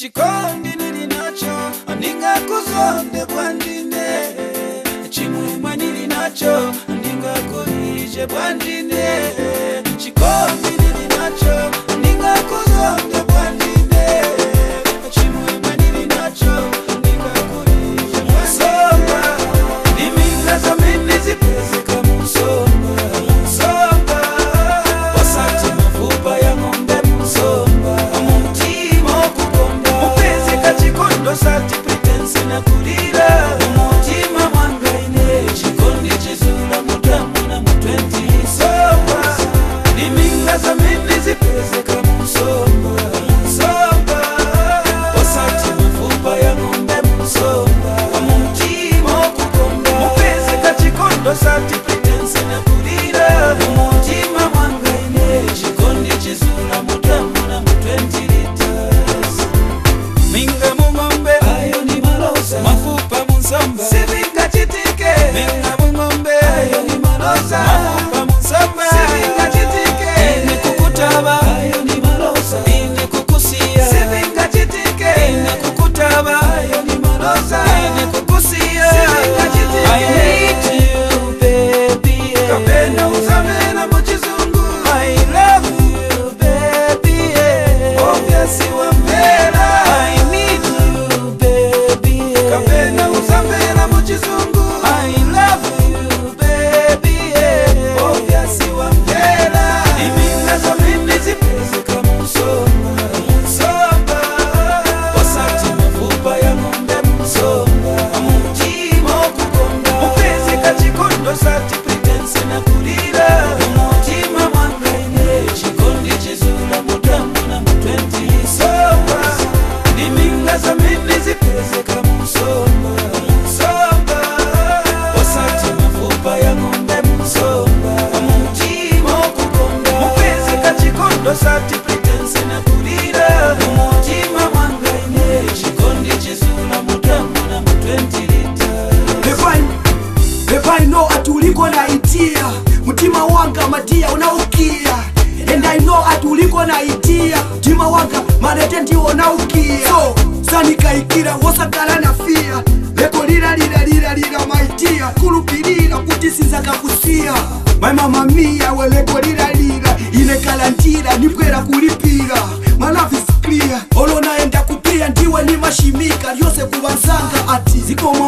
Chikondi nili nacho, ndingakuzonde bwandine. Chimwemwe nili nacho, ndingakulije bwandine. Chikondi nili nacho, ndingakuzonde bwandine. Chimwemwe nili nacho, ndingakulije bwandine. Niminga zamene zipezeka musomba, musomba. Wasati mafupa ya ng'ombe musomba, mumutima okukonda. Mupezeka chikondo sati pretense na kulira. Mumutima mwangaine, chikondi chizula mutamu na mutwenti musomba. Niminga zamene zipezeka musomba, musomba. Wasati mafupa ya ng'ombe musomba, mumutima okukonda. Mupezeka chikondo sati pretense na kulira. Mumutima mwangaine, chikondi chizula mutamu na mutwenti liters. Minga mung'ombe, ayo ni maloza. Mafupa munsamba, sivingachitike. Minga mung'ombe, ayo ni maloza. Mafupa munsamba, sivingachitike. Ine kukutaba, ayo ni maloza. Ine kukusia, sivingachitike. Ine kukutaba, ayo ni maloza. Ine kukusia, sivingachitike. I need you baby, yeah. Kapena uzamena muchizungu. I love you baby, yeah. Obviously wambela. I need you baby, yeah. Kapena uzamena muchizungu. I love you baby, yeah. Obviously wambela. Iminga zamene zipezeka musomba, musomba. Wasati mafupa ya ng'ombe musomba, mumutima okukonda. Mupezeka chikondo sati pretense na kulira. Mumutima mwangaine, chikondi chizula mutamu na mutwenti somba. Niminga zamene zipezeka musomba, musomba. Wasati mafupa ya ng'ombe musomba, mumutima okukonda. Mupezeka chikondo sati pretense na kulira. Mumutima mwangaine, chikondi chizula mutamu na mutwenti liters. If I know ati uliko na idea, mutima wanga madia unaukia. And I know ati uliko na idea, mtima wanga marete ndiwo unaukia. So sanikaikira wosakala na fear. Leko lira lira lira lira my dear, kulupirira kuti sinzakakusiya. My mama mia weleko lira lira, inekalandira nibwera kulipira. My love is clear, olo naenda kupia ndiwe nimashimika lyose kuvanzanga ati zikomo.